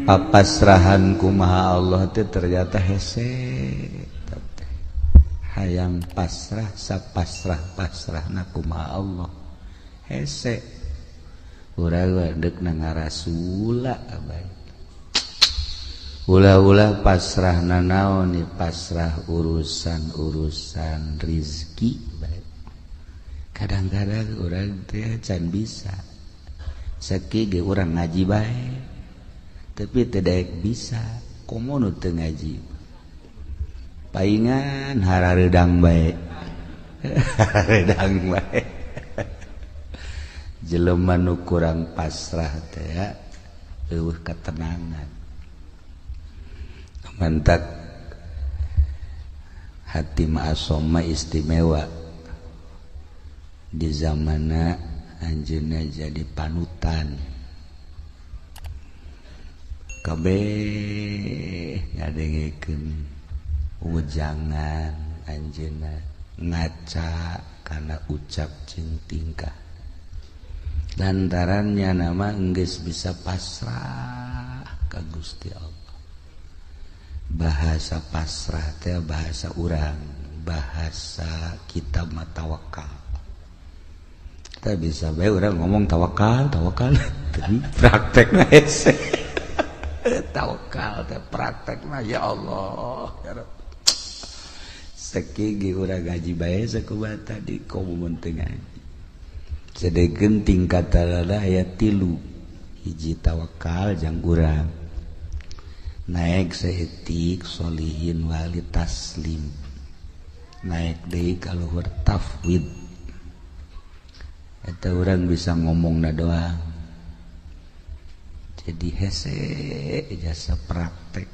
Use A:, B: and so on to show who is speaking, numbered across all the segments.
A: Papasrahan kumaha Allah teh ternyata hese. Hayang pasrah sapasrah-pasrahna kumaha Allah. Hese. Urang deuk na ngarasula bae. Ulah-ulah pasrah nanaon nih, pasrah urusan-urusan rizki bae. Kadang-kadang urang teh can bisa. Seki ge urang ngaji bae. Tapi tidak bisa, komo nu teu ngaji. Paingan harareudang bae. Harareudang bae. Jelema nu kurang pasrah teh eueuh ketenangan. Mantak hati ma'asoma istimewa di zamana anjeunna jadi panutan. Kabeh ngadengekeun wejangan anjeunna ngaca kana ucap jeung tingkah. Lantarannya nama enggeus bisa pasrah ka Gusti Allah. Bahasa pasrah teh bahasa urang, bahasa kita mah tawakal. Kita bisa bae urang ngomong tawakal, tawakal, tapi praktekna hese. Tawakal teh praktekna ya Allah, ya Rabb. Seki ge urang ngaji bae sakumaha tadi komo mun teu ngaji. Sadegeun tingkatanna aya 3. Hiji tawakal jang urang. Naik saeutik solihin wali taslim. Naik deui ka luhur tafwid. Eta urang bisa ngomongna doang. Jadi hese jasa praktek.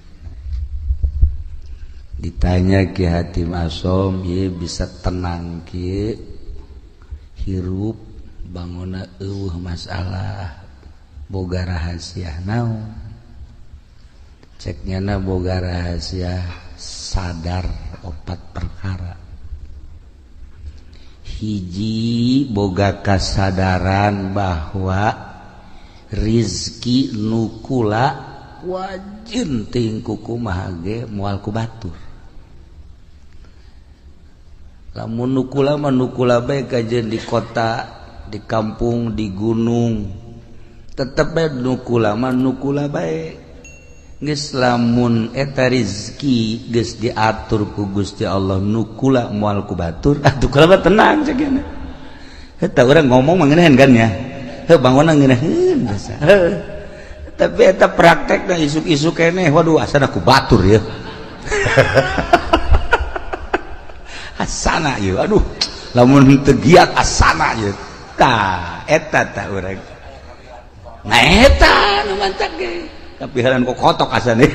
A: Ditanya Ki Hatim Asom, ieu bisa tenang kieu hirup bangona eueuh masalah boga rahasia naon. Cek nyana boga rahasia sadar 4 perkara. Hiji boga kasadaran bahwa rizki nukula wajin tingku kumaha ge moal ku batur. Lamun nukula mah nukula bae kajeun di kota, di kampung, di gunung. Tetep bae nukula mah nukula bae. Geus lamun eta rizki geus diatur ku Gusti Allah nukula moal ku batur, atuh kula mah tenang cek nya. Eta urang ngomong mah ngeunaheun kan nya. Heuh bangunna ngeunaheun biasa. Heuh. Tapi eta praktekna isuk-isuk keneh waduh asana ku batur ya. Asana ieu aduh lamun teu giat asana ieu. Tah eta tah urang. Nah eta nu mantak ge. Tapi heran kok kotok asane.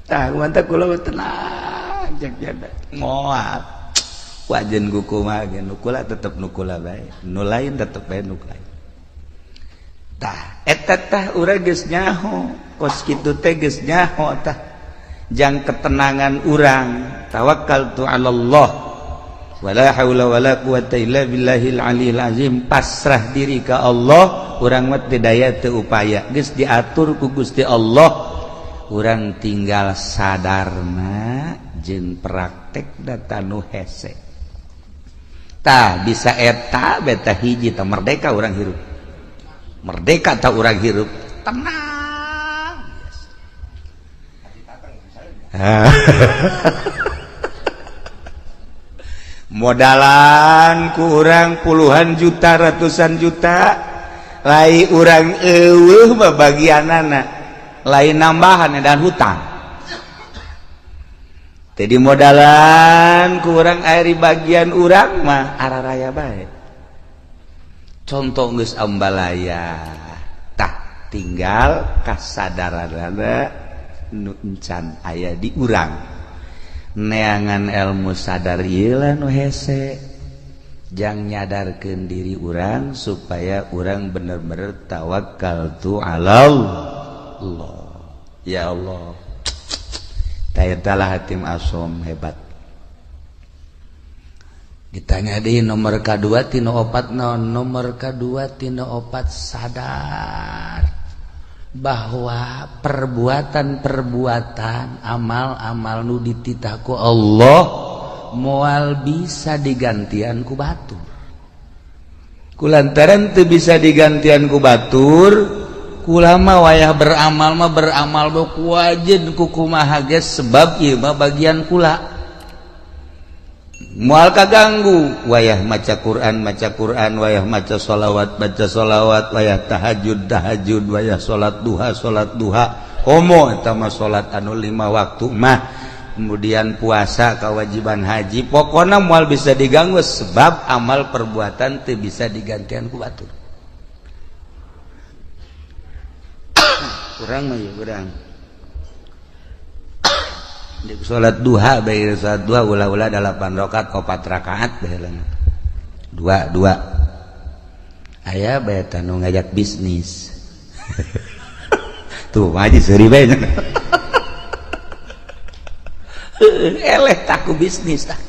A: Tah mantak kula tenang cek jada. Moal. Wajen kumaha ge nukula tetep nukula bae. Nu lain tetep bae nu lain. Tah eta tah urang geus nyaho, kos kitu teh geus nyaho tah. Jang ketenangan urang tawakkaltu 'ala Allah wala haula wala quwata illa billahil aliyil azim, pasrah diri ka Allah, urang mah teu daya teu upaya, geus diatur ku Gusti Allah, urang tinggal sadarna jeung praktek data nu hese. Tah bisa eta beta hiji tah merdeka urang hirup. Merdeka tah urang hirup tenang. Modalan ku urang puluhan juta ratusan juta lai urang eueuh babagianana lain nambahan dan hutang. Jadi modalan ku urang ari bagian urang mah araraya bae. Contoh geus ambalaya tah tinggal kasadaranana nu encan aya di urang. Neangan ilmu sadar ieu lah nu hese jang nyadarkeun diri urang supaya urang bener-bener tawakal tu 'alallah. Ya Allah. Eta lah Hatim Asom hebat. Ditanya di nomor K2 tina 4 naon, nomor K2 tina 4 sadar. Bahwa perbuatan-perbuatan, amal-amal nu dititah ku Allah moal bisa digantian ku batur. Kulantaran teu bisa digantian ku batur, kulama wayah beramal mah beramal ku wajen ku kumaha ge, sebab ieu mah bagian kula, moal kaganggu. Wayah maca Quran maca Quran, wayah maca sholawat baca sholawat, wayah tahajud tahajud, wayah salat duha salat duha, komo eta mah salat anu 5 waktu mah, kemudian puasa, kewajiban haji, pokoknya moal bisa diganggu sebab amal perbuatan teu bisa digantian ku batur. Kurang mah ya kurang salat duha bae, salat duha ulah-ulah 8 rakaat 4 rakaat bae, dua dua aya bae tanu ngajak bisnis. Tuh haji seuri bae, eleh taku bisnis tah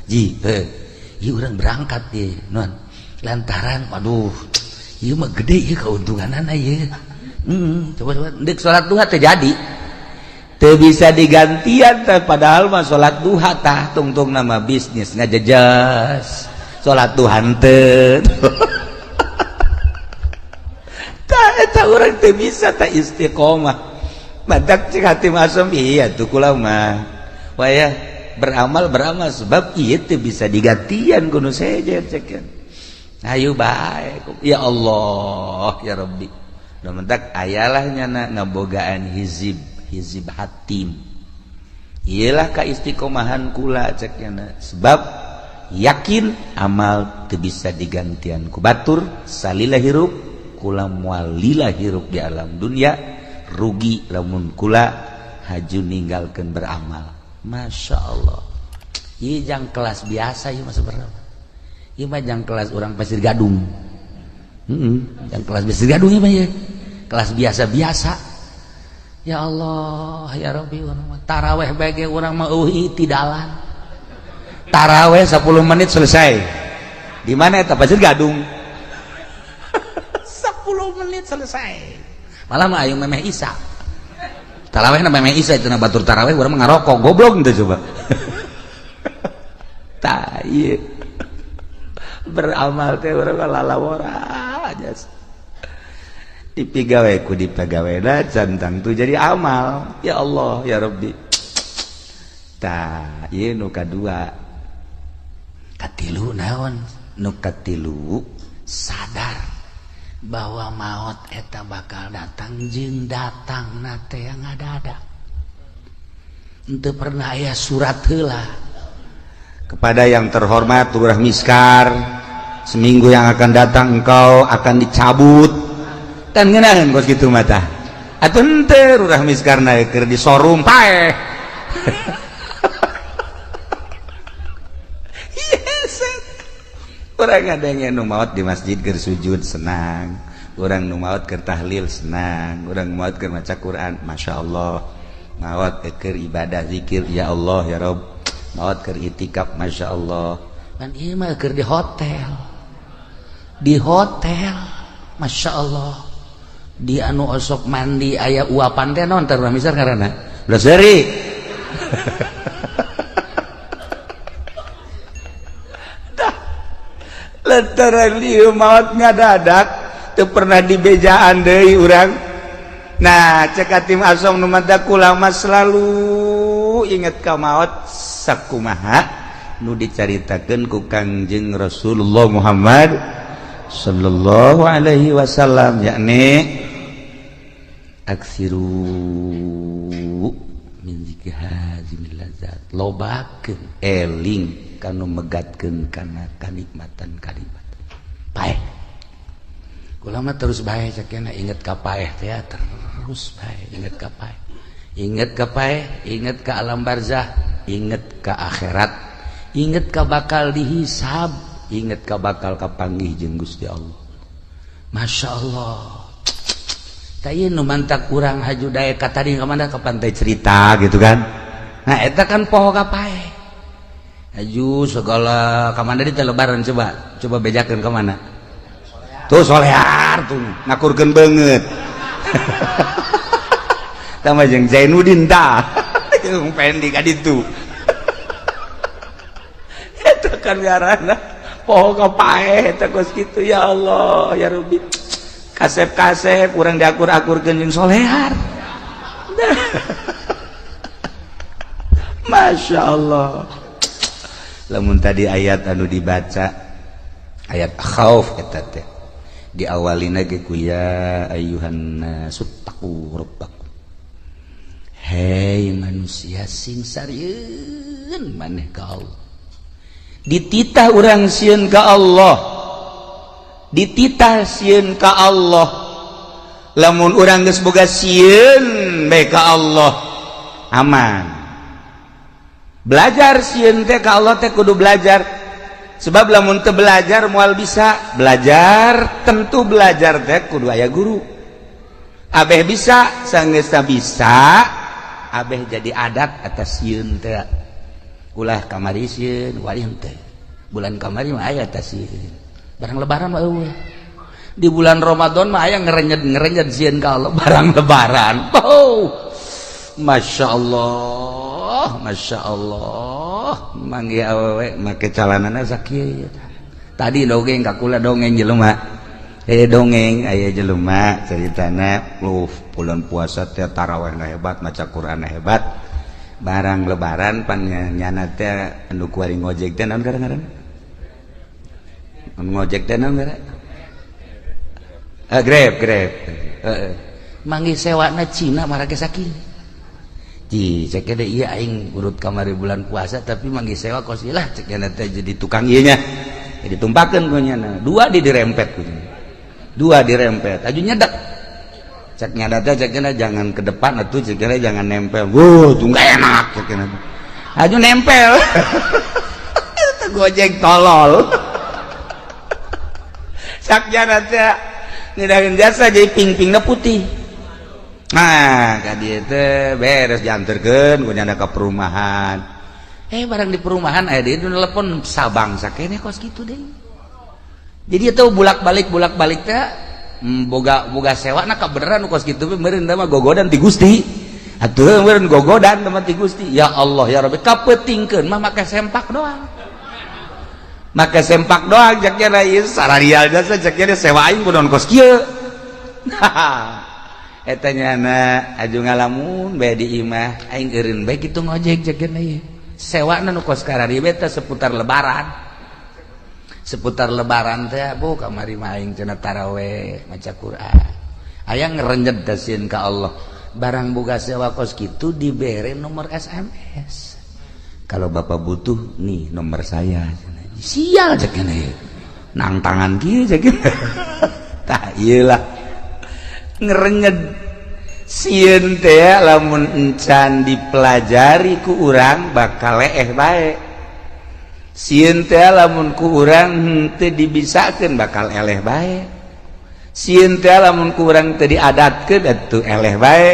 A: ji ieu urang berangkat ye non lantaran waduh ieu mah gede ieu keuntunganana ieu. Coba coba ndek salat duha teh jadi teu bisa digantian teh, padahal mah salat duha tah tungtung nama bisnis ngajejas salat duha teu. Tah eta urang teu bisa tah istiqomah, matak cik hati masum iya tuh kula mah wayah beramal beramal sebab ieu teu bisa digantian kudu sejen cekeun. Ayo bae ya Allah ya Rabbi. Nu mentak ayalah nyana ngabogaan hizib hizib hatim, iyalah ka istiqomahan kula ceknya, sebab yakin amal teu bisa digantian ku batur. Salila hirup kula moal lila hirup di alam dunia, rugi lamun kula haju ninggalkeun beramal. Masya Allah, ieu jang kelas biasa ieu mah sebenarnya, ieu mah jang kelas urang Pasir Gadung. Jang kelas Pasir Gadung ieu mah ieu kelas biasa-biasa. Ya Allah ya Rabbi, taraweh bae urang mah eueuh tidalan taraweh 10 menit selesai. Di mana eta Pasir Gadung? 10 menit selesai. Malah mah ayo memeh isa. Taraweh na memeh isa cenah batur taraweh urang mah ngarokok goblok teh coba. Tah ieu beramal teh urang mah lalawora aja. Dipigawe ku dipegawena cantang tuh jadi amal. Ya Allah ya Rabbi. Tah ieu nu kadua. Katilu naon? Nu katilu sadar bahwa maut eta bakal datang jeung datang na teh yang ada-ada. Henteu pernah aya surat heula. Kepada yang terhormat Lurah Miskar, seminggu yang akan datang engkau akan dicabut. Kan ngeunaheun kos kitu mah tah. Atuh henteu Lurah Miskar na keur disorum paeh. Orang ada yang nu maot di masjid keur sujud senang, orang nu maot keur tahlil senang, orang maot keur maca Quran masya Allah, maot keur ibadah zikir ya Allah ya Rob, maot keur itikaf masya Allah. Kan ieu mah keur di hotel masya Allah, di anu osok mandi aya uapan teh naon teh urang misal ngaranna belas seri. Lantaran lieu maot ngadadak teu pernah dibejaan deui urang. Nah cek Hatim Asom nu mata kulama selalu inget ka maot sakumaha nu dicaritakeun ku Kangjeng Rasulullah Muhammad sallallahu alaihi wasallam, yakni aksiru min zikri hazimil lazat, lobakeun eling kanu megatkeun kana kanikmatan kanikmatan paeh. Kula mah terus bae cekena inget ka paeh teh, terus bae inget ka paeh, inget ka paeh, inget ka alam barzah, inget ka akhirat, inget ka bakal dihisab, inget ka bakal kapanggih jeung Gusti Allah. Masya Allah. Tah ieu nu mantak urang haju daek ka tadi ka mana ka pantai cerita gitu kan. Nah eta kan poho ka paeh. Haju segala ka mana di lebaran coba coba bejakeun ka mana. Tuh solear tuh ngakurkeun beungeut. Tama jeung Zainuddin tah. Jeung Pendi ka ditu. Eta kan ngaranna poho ka paeh eta kos kitu, ya Allah ya Rabbi. Kasep-kasep urang diakur-akurkeun jeung solehar. Masya Allah. Lamun tadi ayat anu dibaca ayat khauf eta teh diawalina ge ku ya ayyuhan nasuttaqu rabbakum. Hei manusia, sing sarieun maneh ka Allah. Dititah urang sieun ka Allah. Dititah sieun ka Allah. Lamun urang geus boga sieun bae ka Allah, aman. Belajar sieun teh ka Allah teh kudu belajar. Sebab lamun teu belajar moal bisa. Belajar tentu belajar teh kudu aya guru. Abeh bisa, sanggeusna bisa, abeh jadi adat atas sieun teh. Ulah kamari sieun, wali teh. Bulan kamari mah aya atas sieun. Barang lebaran mah eueuh. Di bulan Ramadan mah aya ngerenyet-ngerenyet sieun ka Allah barang lebaran. Oh. Masya Allah, Masya Allah. Manggih awewe make calanana sakieu. Tadi dongeng ka kula, dongeng jelema. Dongeng aya jelema ceritana, bulan puasa teh tarawih hebat, maca Quran hebat. Barang lebaran pan nyana teh anu kuari ngojek teh naon ngaran? Anu ngojek teh naon ngaran? Grab, Grab. Heeh. Manggih sewana Cina marake sakieu. Ji, cek deh iya aing urut kamari bulan puasa tapi manggih sewa kos lah cek teh jadi tukang ieu nya. Jadi tumpakeun ku nyana. Dua di dirempet ku. Dua dirempet. Aju nyedak. Cek nyada teh cek jangan ke depan atuh cek jangan nempel. Wuh, tuh enggak enak cek. Aju nempel. Itu gojek tolol. Cek nyada teh ngedahin jasa jadi ping-pingna putih. Nah, ka dieu teh beres dianterkeun ku nyana ka perumahan. Barang di perumahan aya deui telepon Sabang sakene kos kitu deui. Jadi itu bulak-balik teh boga boga sewa na kabeneran kos kitu meureun mah gogodan ti Gusti. Atuh meureun gogodan mah ti Gusti. Ya Allah ya Rabbi, kapetingkeun mah make sempak doang. Make sempak doang cek nya ieu sararial jasa cek nya sewa aing kunaon kos kieu. Eta nyana aju ngalamun bae di imah aing eureun bae kitu ngojek cek nya ieu. Sewana nu kos karari teh seputar lebaran. Seputar lebaran teh bu kamari mah aing cenah taraweh maca Quran. Aya ngerenjet sieun ka Allah. Barang boga sewa kos kitu dibere nomor SMS. Kalau bapak butuh nih nomor saya. Sial cek nya. Nang tangan kieu cek. Tah ieu lah. Ngerenyet sieun teh lamun encan dipelajari ku urang bakal leeh bae. Sieun teh lamun ku urang henteu dibisakeun bakal eleh bae. Sieun teh lamun ku urang teu diadatkeun atuh eleh bae.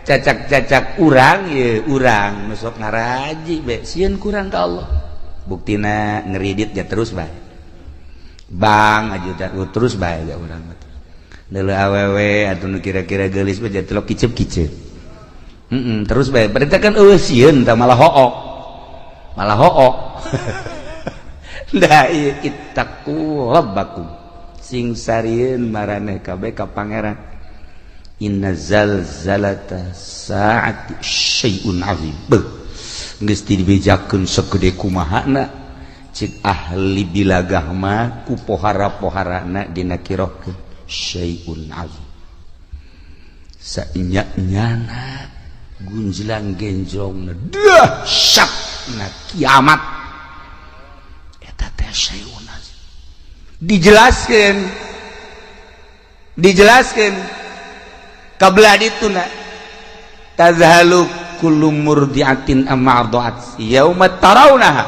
A: Cacak-cacak urang ye urang nu sok ngaraji bae sieun kurang ka Allah. Buktina ngeridit ya terus bae. Bang aju terus bae ya urang mah. Deuleu awewe atuh nu kira-kira geulis mah jadi telok kicep-kicep. Terus bae. Berarti kan eueuh sieun tah malah hook. Malah hook. Da ieu ittaqu rabbakum. Sing sarieun maraneh kabeh ka pangeran. Inna zalzalata saati syai'un azim. Beuh. Geus dibejakeun segede kumahana cik ahli bilagah mah ku pohara-poharana dina kirohkeun syai'un azim. Sainya-nyana gunjlang genjrongna dahsyatna kiamat eta teh syai'un azim. Dijelaskeun dijelaskeun kabelah dituna tazhalu kullu murdiatin amma arda'at yauma tarawnaha.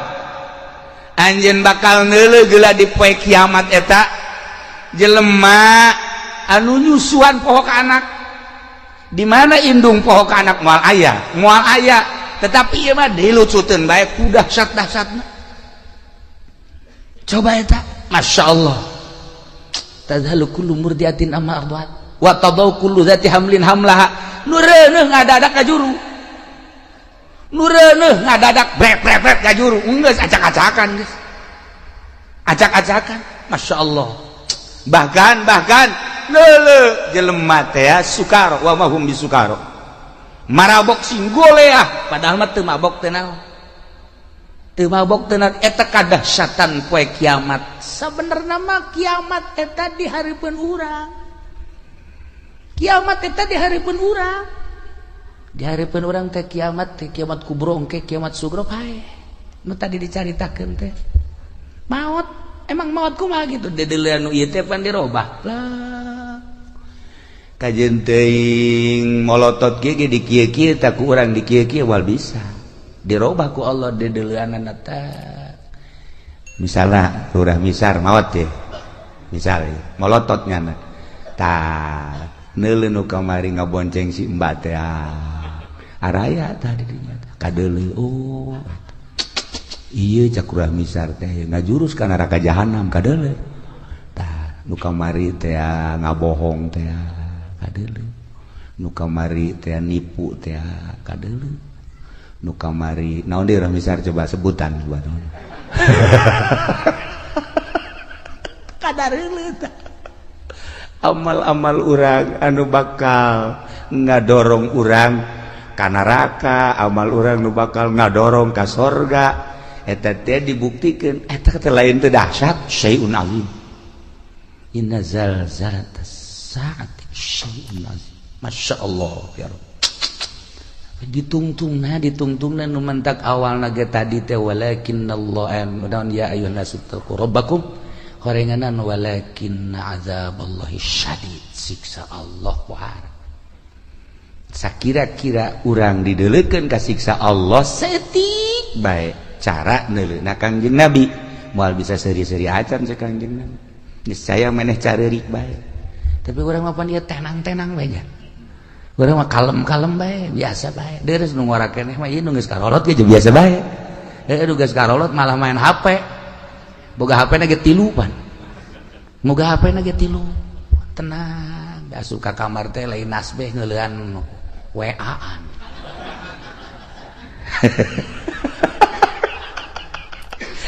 A: Anjeun bakal neuleuh geula di poe kiamat eta jelema anu nyusuan poho ka anak. Di mana indung poho ka anak moal aya, moal aya. Tetapi ieu mah dilucuteun bae ku dahsyat-dahsyatna. Coba eta, Masya Allah. Tadhalu kullu murdiatin amma arda'at. Wa tadau kullu dzati hamlin hamlaha, nu reuneuh ngadadak ka juru, nu reuneuh ngadadak brek brek brek ka juru, geus acak-acakan, geus acak-acakan. Masya Allah. Bahkan bahkan leule jelema teh sukaro wa ma hum bisukaro, marabok sing goleah, padahal mah teu mabok teu naon, teu mabok teu naon. Eta kadahsyatan poe kiamat. Sabenerna mah kiamat eta di hareupeun urang, kiamat eta di hareupeun urang, di hareupeun urang teh kiamat teh, kiamat kubro engke, kiamat sugro pae nu tadi dicaritakeun teh. Maot, emang maot kumaha gitu, dedeulean nu ieu teh pan dirobah lah. Kajeun teuing molotot kieu ge di kieu-kieu tak ku urang, di kieu-kieu wal bisa dirobah ku Allah dedeuleanana teh. Misalnya Lurah Misar maot teh, misalnya molotot nyana tah, neuleuh nu kamari ngabonceng si Mbak teh, araya tah di dinya kadeuleu. Oh iya, cak Lurah Misar teh ngajurus ka neraka jahanam, kadeuleu tah. Nu kamari teh ngabohong teh, kadeuleu. Nu kamari teh nipu teh, kadeuleu. Nu kamari naon deui, Lurah Misar, coba sebutan buat kadareuleu tah. Amal-amal urang anu bakal ngadorong urang ka neraka, amal urang nu bakal ngadorong ka sorga, eta teh dibuktikan. Eta teh lain teh dahsyat, syai'un azim. Inna zalzalatas saati syai'un azim. Masya Allah ya Rabb. Ditungtungna, ditungtungna nu mentak awalna ge tadi teh walakinnallah naon, ya ayyuhan nasu taqu rabbakum, horenganan walakinna azaballahi syadid, siksa Allah pohara. Sakira-kira urang dideulekeun ka siksa Allah setik bae cara neuleuhna Kangjeng Nabi, moal bisa seuri-seuri acan cek Kangjeng Nabi, niscaya maneh careurik bae. Tapi urang mah pan ieu tenang-tenang bae nya, urang mah kalem-kalem bae, biasa bae. Deres nu ngora keneh mah ieu nu geus karolot ge biasa bae. Heuh, nu geus karolot malah main HP, boga HP na ge tilu pan, boga HP na ge tilu, tenang. Asup ka kamar teh lain nasbeh, ngeulean WA-an.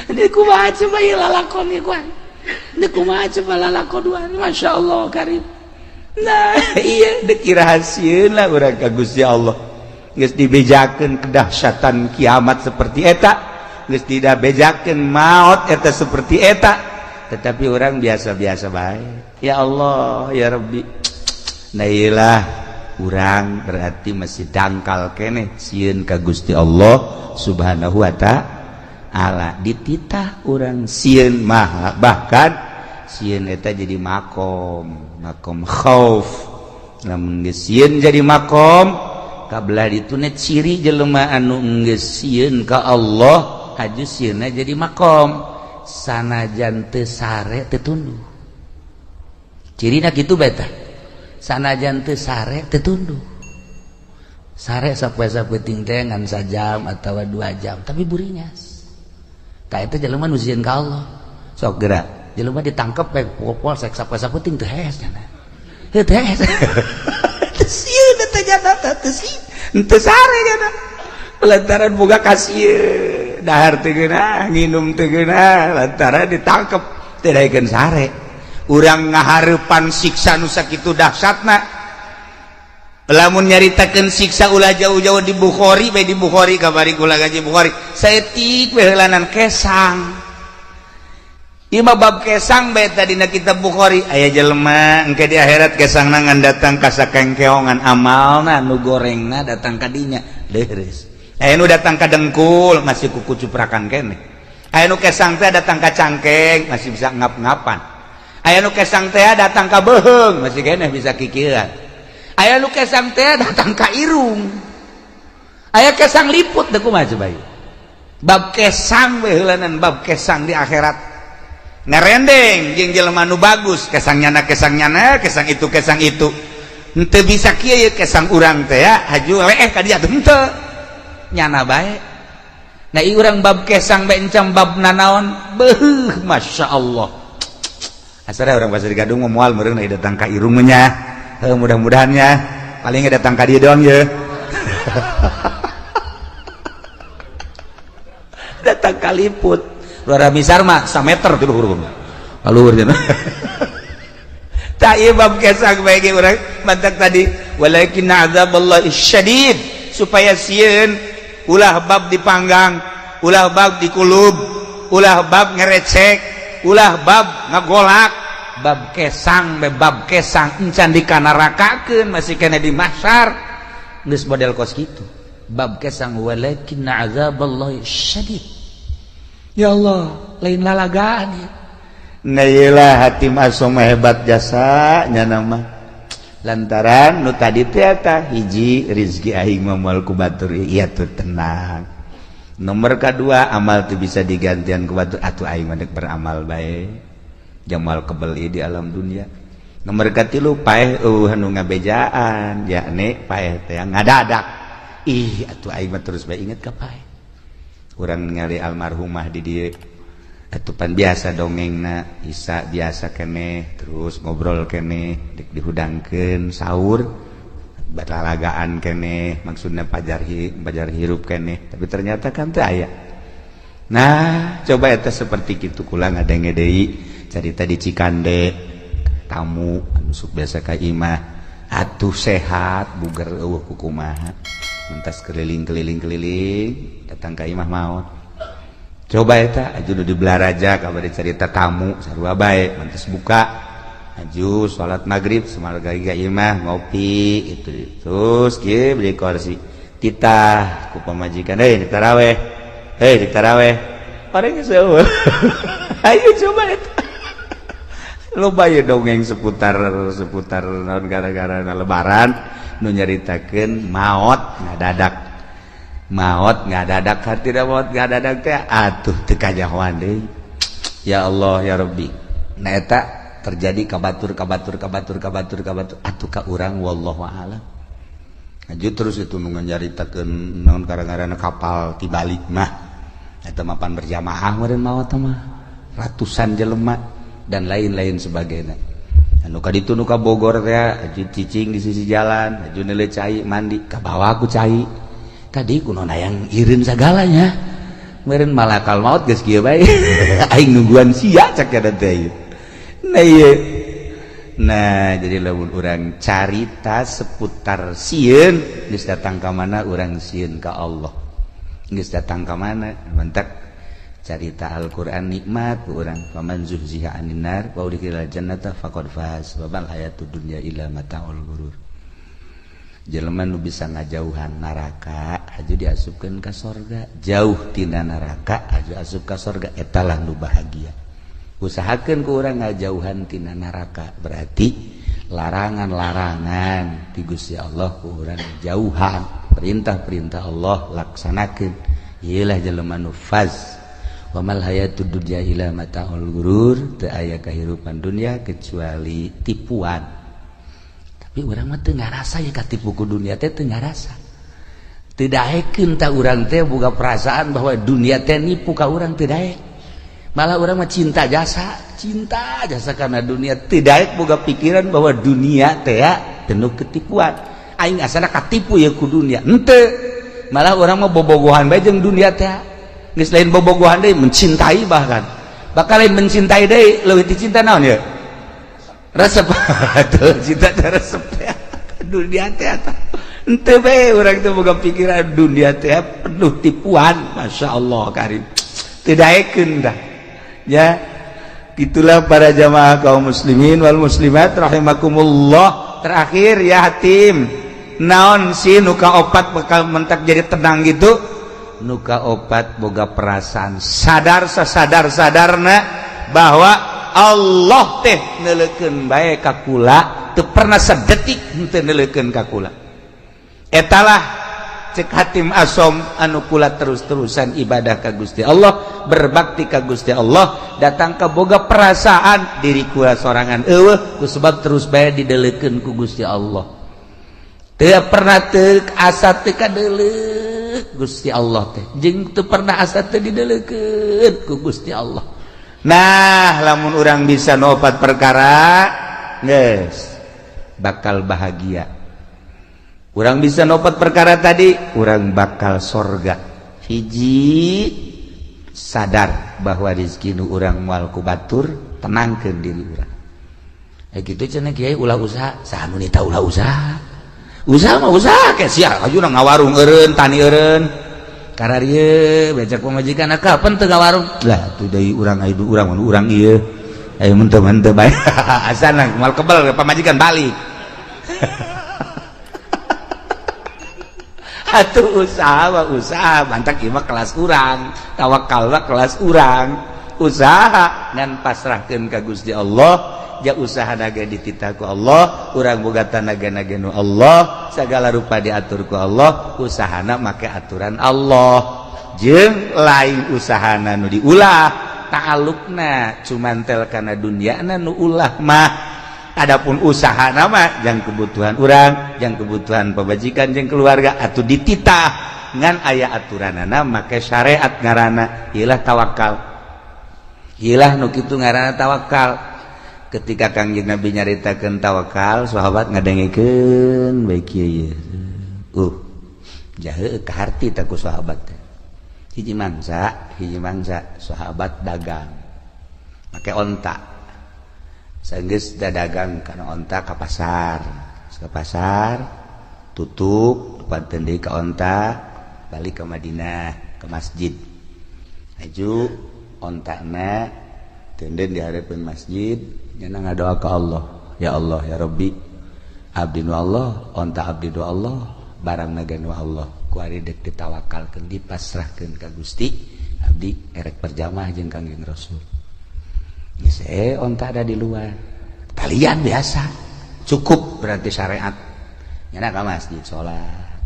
A: Ini kumaha coba ieu lalakon ieu kuan. Ini kumaha coba lalakon dua. Masya Allah karim. Nah, iya dek rahasieun lah urang ka Gusti Allah. Geus dibejakeun kedahsyatan kiamat seperti eta, geus dibejakeun maot eta seperti eta, tetapi orang biasa-biasa bae. Ya Allah, ya Rabbi. Nah iyalah urang berarti masih dangkal keneh sieun ka Gusti Allah Subhanahu wa ta'ala. Dititah urang sieun mah, bahkan sieun eta jadi makom, makom khauf. Lamun geus sieun jadi makom kabelah dituna ciri jelema anu geus sieun ka Allah, haju sieunna jadi makom sanajan teu sare teu tunduh. Cirina kitu bae tah, sanajan teu sare teu tunduh. Sare sapoe-sapoe teh ngan sajam atawa 2 jam tapi buringas. Tah eta jelema nu sieun ka Allah. Sok gerak jelema ditangkep bae polsek sapoe-sapoe teu hees nya. Heuh, teu hees. Teu sieun eta jana teh, teu sieun. Teu sare jana. Lantaran boga kasieun, dahar teu geunah, nginum teu geunah, lantaran ditangkep teu daekeun sare. Urang ngahareupan siksa nu sakitu dahsyatna. Lamun nyaritakeun siksa ulah jauh-jauh, di Bukhari bae, di Bukhari kamari kula ngaji Bukhari. Saeutik we heulanan kesang. Ieu mah bab kesang bae tadi na kitab Bukhari. Aya jelema engke di akhirat kesangna ngan datang ka sakengkeongan amalna nu gorengna datang ka dinya. Leures. Aya nu datang ka dengkul masih kuku cuprakan keneh. Aya nu kesang teh datang ka cangkeng masih bisa ngap-ngapan. Aya nu kesang teh datang ka beuheung masih keneh bisa kikieuan. Aya nu kesang teh datang ka irung. Aya kesang liput teh kumaha coba ieu. Bab kesang we heulanan, bab kesang di akhirat. Ngerendeng jeung jelema nu bagus, kesang nyana, kesang nyana, kesang itu, kesang itu. Henteu bisa kieu ye kesang urang teh ya, haju leeh ka dieu henteu. Nyana bae. Nah ieu urang bab kesang bae encam bab nanaon, beuh masyaallah. Asal orang Pasir Gadung moal meureun datang ka irung nya. Mudah-mudahannya paling datang ka dieu doang ya. Datang kaliput luar misar mah sameter ti luhur luhur cenah. Tak ieu bab kesang bae ge urang mantak tadi walakin azaballahi syadid supaya sieun ulah bab dipanggang, ulah bab dikulub, ulah bab ngerecek, ulah bab ngagolak, bab kesang be bab kesang encan dikanarakakeun masih kena di mahsyar geus model kos kitu. Bab kesang walakin azaballahi syadid. Ya Allah, lain lalagaan ya. Nah iyalah hati masuk hebat jasa nya nama. Lantaran nu tadi teh eta hiji rizki aing mah moal ku batur ieu tuh tenang. Nomor kedua amal tuh bisa digantian ku batur atuh aing mah beramal bae. Jamal kebeli di alam dunia. Nomor katilu paeh eueuh anu ngabejaan yakni paeh teh ngadadak. Ih atuh aing mah terus bae inget ka paeh. Urang ningali almarhumah di dieu atupan biasa dongengna isa biasa keneh terus ngobrol keneh dihudangkeun sahur batalagaan keneh maksudna pajar pajar hirup keneh tapi ternyata kan teu aya. Nah coba eta seperti kitu kula ngadenge deui carita di Cikande tamu anu sok biasa ka imah atuh sehat buger eueuh kukumaha mentas keliling-keliling-keliling datang ka imah maot. Coba eta aju di Belaraja kabar cerita tamu sarua bae mentas buka aju salat maghrib semarga ka imah ngopi itu terus kieu beli kursi titah ku pamajikan hei ditaraweh hei ditaraweh orang geus eueuh. Ayo coba eta loba ye dongeng seputar seputar naon gara-gara lebaran nu nyaritakeun maot ngadadak maot ngadadak hartina maot ngadadak teh atuh teu kanyahoan deui. Ya Allah ya Rabbi. Nah eta terjadi ka batur ka batur ka batur ka batur ka batur atuh ka urang wallahu a'lam. Aju terus itu nu nyaritakeun naon gara-gara kapal tibalik mah eta mapan berjamaah meureun maot mah ratusan jelema dan lain-lain sebagainya. Anu ka ditu nu ka Bogor teh aju cicing di sisi jalan aju neuleuh cai mandi ka bawa ku cai tadi kuno hayang ireun sagalanya meureun malakal maut geus kieu bae aing nungguan sia cak eta teh. Nah ieu nah jadi lamun urang carita seputar sieun geus datang ka mana urang sieun ka Allah geus datang ka mana mantak carita Al-Qur'an nikmat ku urang faman zuhziha anin nar wa udkhilal jannata faqad faz wa mal hayatud dunya illa mataul ghurur. Jelema nu bisa ngajauhan neraka aju diasupkeun ka sorga, jauh tina neraka aju asup ka sorga eta lah nu bahagia. Usahakeun ku urang ngajauhan tina neraka berarti larangan-larangan ti Gusti Allah ku urang jauhan, perintah-perintah Allah laksanakeun. Ieu lah jelema nu faz. Wa mal hayatud dunya illa mataul ghurur, teu aya kahirupan dunia kecuali tipuan. Tapi urang mah teu ngarasa ya katipu ku dunia teh teu ngarasa. Teu daekeun ta urang teh boga perasaan bahwa dunia teh nipu ka urang teu daek. Malah urang mah cinta jasa karena dunia teu daek boga pikiran bahwa dunia teh penuh ketipuan. Aing asana katipu ya ku dunia. Henteu. Malah urang mah bobogohan bae jeung dunia teh. Geus lain bobogohan deui mencintai bahkan. Bakal lain mencintai deui leuwih ti cinta naon ya? Resep. Tuh cinta teh resep teh. Dunia teh eta. Henteu bae urang teh boga pikiran dunia teh penuh tipuan. Masya Allah karim. Teu daekeun dah. Ya, itulah para jamaah kaum muslimin wal muslimat rahimakumullah. Terakhir ya hatim. Naon sih nuka opat bakal mentak jadi tenang gitu? Nuka opat boga perasaan sadar sasadar sadarna bahwa Allah teh neuleukeun bae ka kula teu pernah sedetik henteu neuleukeun ka kula. Etalah cek Hatim Asom anu kula terus-terusan ibadah ka Gusti Allah, berbakti ka Gusti Allah, datang ka boga perasaan diri kula sorangan eueuh ku sebab terus bae dideulekeun ku Gusti Allah. Teu pernah teu asa teu kadeuleuk Gusti Allah teh jeung teu pernah asa teu dideulekeun ku Gusti Allah. Nah lamun urang bisa nopat perkara geus bakal bahagia. Urang bisa nopot perkara tadi, urang bakal sorga. Hiji, sadar bahwa rizki nu urang moal ku batur, tenangkeun diri urang. Eh, gitu cenah kiai, ulah usaha. Saha nu nita ulah usaha? Usaha mah usaha ke sia, aju ngawarung eureun, tani eureun. Kararieu becak pamajikan, kapan teu ngawarung? Lah tuh deui urang aya urang urang ieu. Ayo mun teu mah bae. Asana moal kebel pamajikan balik. Atuh usaha mah usaha, mantak ieu mah kelas urang, tawakal mah kelas urang. Usaha ngan pasrahkeun ka Gusti Allah, ja usaha naga dititah ku Allah, urang boga tanaga naga nu Allah, segala rupa diatur ku Allah, usahana make aturan Allah. Jeung lain usahana nu diulah, ta'alluqna cuman tel kana dunyana nu ulah mah. Adapun usaha nama jang kebutuhan urang, jang kebutuhan pamajikan jeung keluarga atau dititah ngan aya aturanana make syariat ngaranna ilah tawakal. Ilah nu kitu ngaranna tawakal. Ketika Kangjeng Nabi nyaritakeun tawakal, sahabat ngadengekeun bae kieu ye. Jahe kaharti ta ku sahabat teh. Hiji mangsa sahabat dagang make onta. Sanggeus dagang kana onta ka pasar. Ka pasar tutup panten deui ka onta, balik ke Madinah ke masjid. Aju ontana tenden di hareupeun masjid, nyana ngadoa ka Allah, ya Allah ya Rabbi, abdi nu Allah, onta abdi nu Allah, barang naga nu Allah. Ku ari deuk ditawakalkeun, dipasrahkeun ka Gusti, abdi erek berjamaah jeung Kangjeng Rasul. Geus onta ada di luar. Talian biasa. Cukup berarti syariat. Nyana ka masjid salat.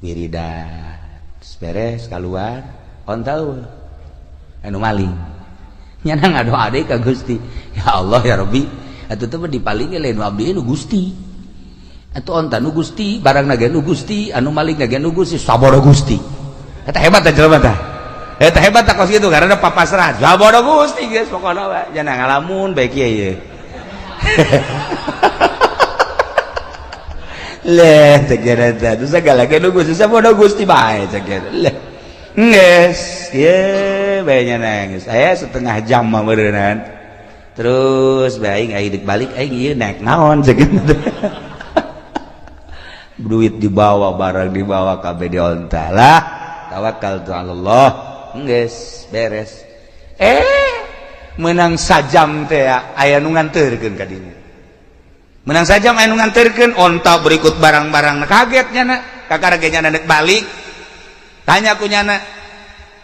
A: Wiridan. Beres keluar, onta eueuh. Anu maling. Nyana ngadoa deui ka Gusti. Ya Allah ya Rabbi, atuh teh dipaling lain abdi nu Gusti. Atuh onta nu Gusti, barang naga nu Gusti, anu maling naga nu Gusti, sabodo Gusti. Eta hebat teh jelema teh. Eta hebat tak kos gitu karena papasrah. Sabodo Gusti geus pokona we. Jangan ngalamun bae kieu ye. Leh cek teh terus segala ge nu Gusti sabodo Gusti bae cek leh. Geus ieu bae nya nangis. Aya setengah jam mah meureunnan. Terus bae aing deuk balik aing ieu naik naon cek. Duit dibawa, barang dibawa kabeh di onta lah. Tawakal tu Allah. Geus beres. Menang sajam teh aya nu nganterkeun ka dinya. Menang sajam aya nu nganterkeun onta berikut barang-barang. Kaget nyana, kakara ge nyana deuk balik. Tanya ku nyana,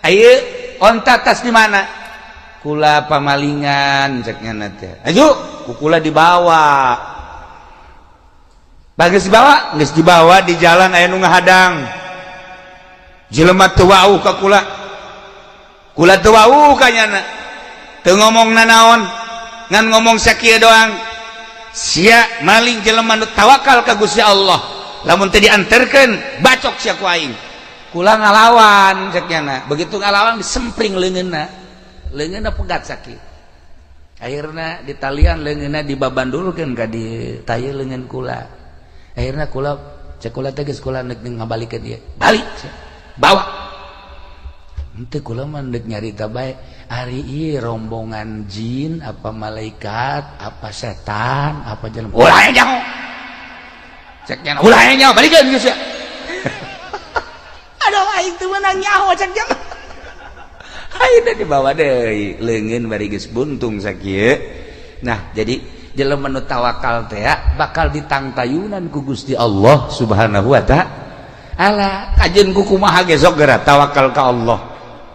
A: "Ayeuna onta tas di mana?" Kula pamalingan cek nyana teh. Aju, ku kula dibawa. Bagus dibawa, geus dibawa di jalan aya nu ngahadang. Jelema teu wauh ka kula. Kula teu wauh ka nyana. Teu ngomong nanaon, ngan ngomong sakieu doang. Sia maling jelema nu tawakal ka Gusti Allah. Lamun teu dianterkeun, bacok sia ku aing. Kula ngalawan cek nyana. Begitu ngalawan disempring leungeunna. Leungeunna pegat sakieu. Akhirna ditalian leungeunna dibabandulkeun ka di taye leungeun kula. Akhirna kula cek kula teh geus kula neuk ngabalikeun ieu. Balik sia. Bawa. Henteu kula mah deuk nyarita bae. Ari ieu rombongan jin apa malaikat apa setan apa jelema. Ulah nyaho. Cek nyana ulah nyaho balikeun geus sia. Aduh aing teu meunang nyaho cek nyana. Ayeuna dibawa deui leungeun bari geus buntung sakieu. Nah, jadi jelema nu tawakal teh bakal ditangtayunan ku Gusti Allah Subhanahu wa ta'ala. Kajeun ku kumaha ge sok geura tawakal ka Allah.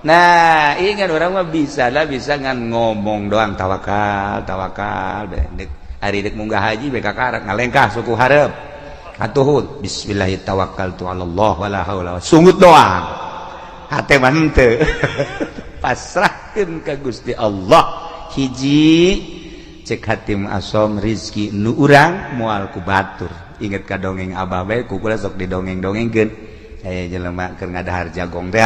A: Nah, ingat orang mah bisa lah, bisa ngan ngomong doang tawakal, tawakal dek ari dek munggah haji bae kakarak ngalengkah suku hareup. Atuhun bismillah tawakkaltu ala Allah wala haula sungut doang. Hate mah henteu. Pasrahkeun ka Gusti Allah. Hiji cek hatim asom rizki nu urang moal ku batur. Inget ka dongeng abah bae ku kula sok didongeng-dongengkeun. Aya jelema keur ngadahar jagong teh.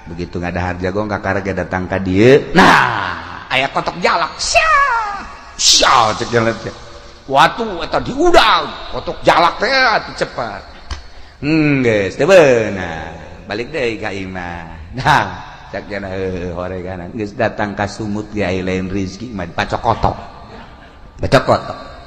A: Begitu ngadahar jagong kakara ge datang ka dieu. Nah, aya kotok jalak. Sia. Sia cek jelema teh. Watu eta diudang, kotok jalak teh atuh cepat. Geus teu beunang. Balik deui ka imah. Nah, cak jana heueuh horeganan geus datang ka sumut ge aya lain rezeki mah pacokotok. Pacokotok.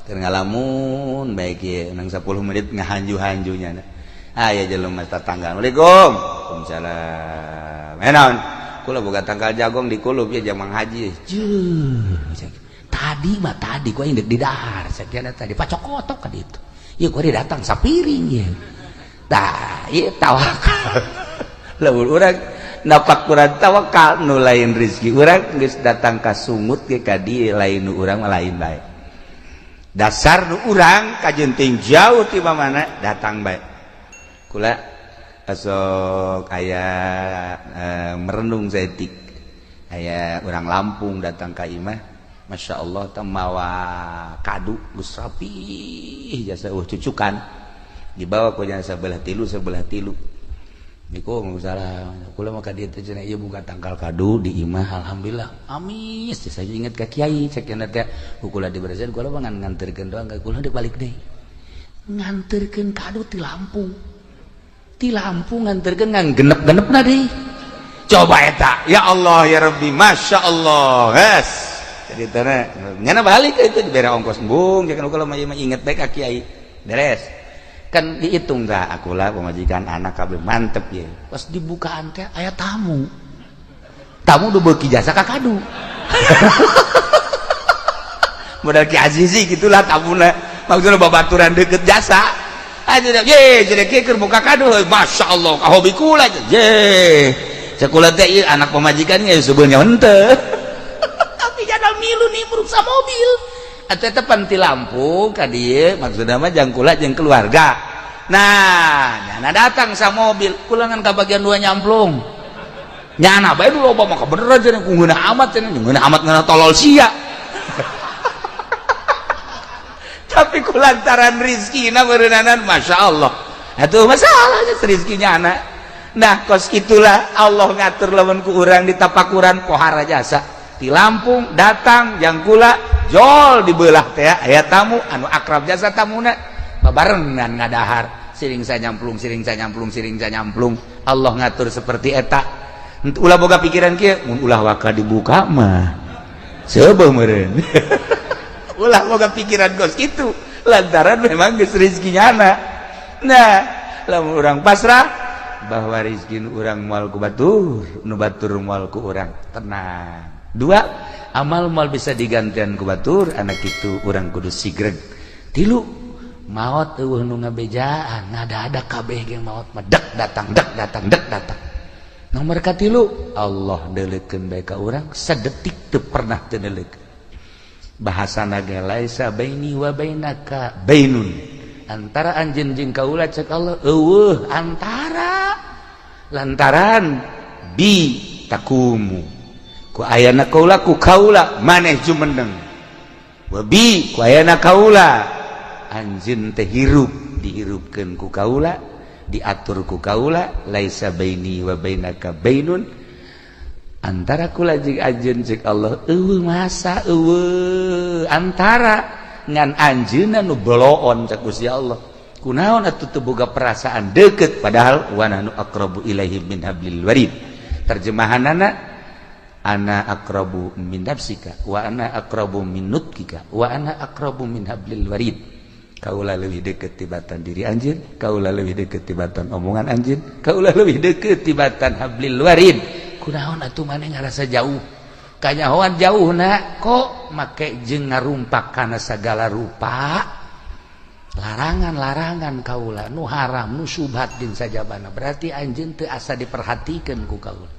A: Keur ngalamun bae kieu nang 10 menit ngahanju-hanjunya. Aya jelema tetangga. Assalamualaikum. Waalaikumsalam. Naon? Kula boga tangkal jagong di kulub ya jamang haji. Jeuh. Tadi mah tadi gua indek di dahar sakiana tadi pacokotok ka ditu. Ieu gua datang sapiring ieu. Tah, ieu tawakal. Lamun urang napak kurang tawakal nu lain rezeki urang geus datang ka sungut ge ka dieu lain nu urang mah lain bae. Dasar nu urang kajenting jauh ti mana datang bae. Kula asok aya merenung saeutik. Aya urang Lampung datang ka imah. Masya Allah teh mawa kadu geus rapih jasa cucukan dibawa ku jasa sebelah tilu niku salah kula mah ka dieu teh cenah ieu buka tangkal kadu di imah alhamdulillah amis saya inget ka kiai cek cenah teh ku kula diberesin kula mah ngan nganterkeun doang ka kula dibalik deui nganterkeun kadu ti Lampung nganterkeun ngan genep-genepna deui coba eta ya Allah ya Rabbi Masya Allah geus jadi tanah nyana balik itu dibere ongkos embung jangan kalau mah inget bae ka kiai beres kan dihitung dah akulah pemajikan anak kabeh mantep ya pas dibukaan teh aya tamu tamu udah beuki jasa ka kadu modal Ki Azizi gitulah tamuna maksudna babaturan deket jasa aja ye jadi kieu keur buka kadu Masya Allah ka hobi kula ye cek kula teh ieu anak pemajikannya sebenarnya henteu tapi jangan milu nimbrung sa mobil atau tepan ti Lampung ka dieu maksudna mah jang kula jeung keluarga. Nah nyana datang sa mobil kula ngan ka bagian dua nyamplung nyana bae nu loba mah kabeneran cenah ku ngeunah amat cenah ngeunah amat ngeunah tolol sia. Tapi ku lantaran rizkina beureunanan Masya Allah atuh masalahnya rizkinya anak. Nah kos itulah Allah ngatur lamun ku urang ditapakuran pohara jasa di Lampung datang jang kula jol dibelah teh aya tamu anu akrab jasa tamuna babarengan ngadahar siring sanyamplung siring sanyamplung siring sanyamplung Allah ngatur seperti eta ulah boga pikiran kieu mun ulah waka dibuka mah seubeuh meureun ulah boga pikiran kos kitu lantaran memang geus rezekinya anak. Nah lamun urang pasrah bahwa rezeki urang moal ku batur nu batur moal ku urang tenang. Dua, amal mal bisa digantian ku batur anak itu urang kudu sigreg. Tilu, maot eueuh nu ngabejaan ngada-ada kabeh ge maot mah dek datang dek datang dek datang. Nomor katilu, Allah deuleukeun bae ka urang sadetik teu pernah teu deuleukeun. Bahasana ge laisa baini wa bainaka bainun. Antara anjeun jeung kaula cek Allah eueuh antara lantaran bi takumu ku ayana kaula ku kaula maneh jumeneng wa bi ku ayana kaula anjeun teh hirup dihirupkeun ku kaula diatur ku kaula laisa baini wa bainaka bainun antara kula jeung anjeun cek Allah eueuh masa eueuh antara ngan anjeunna nu boloon cek Gusti Allah kunaon atuh teu boga perasaan deukeut padahal wa nahnu aqrabu ilaihi min hablil warid terjemahanana ana aqrabu min nafsika wa ana aqrabu min nutkika wa ana aqrabu min hablil warid kaula leuwih deukeut tibatan diri anjeun kaula leuwih deukeut tibatan omongan anjeun kaula leuwih deukeut tibatan hablil warid kunaon atuh maneh ngarasa jauh kanyahoan jauhna kok make jeung ngarumpak kana sagala rupa larangan-larangan kaula nu haram nu syubhat jeung sajabana berarti anjeun teu asa diperhatikeun ku kaula.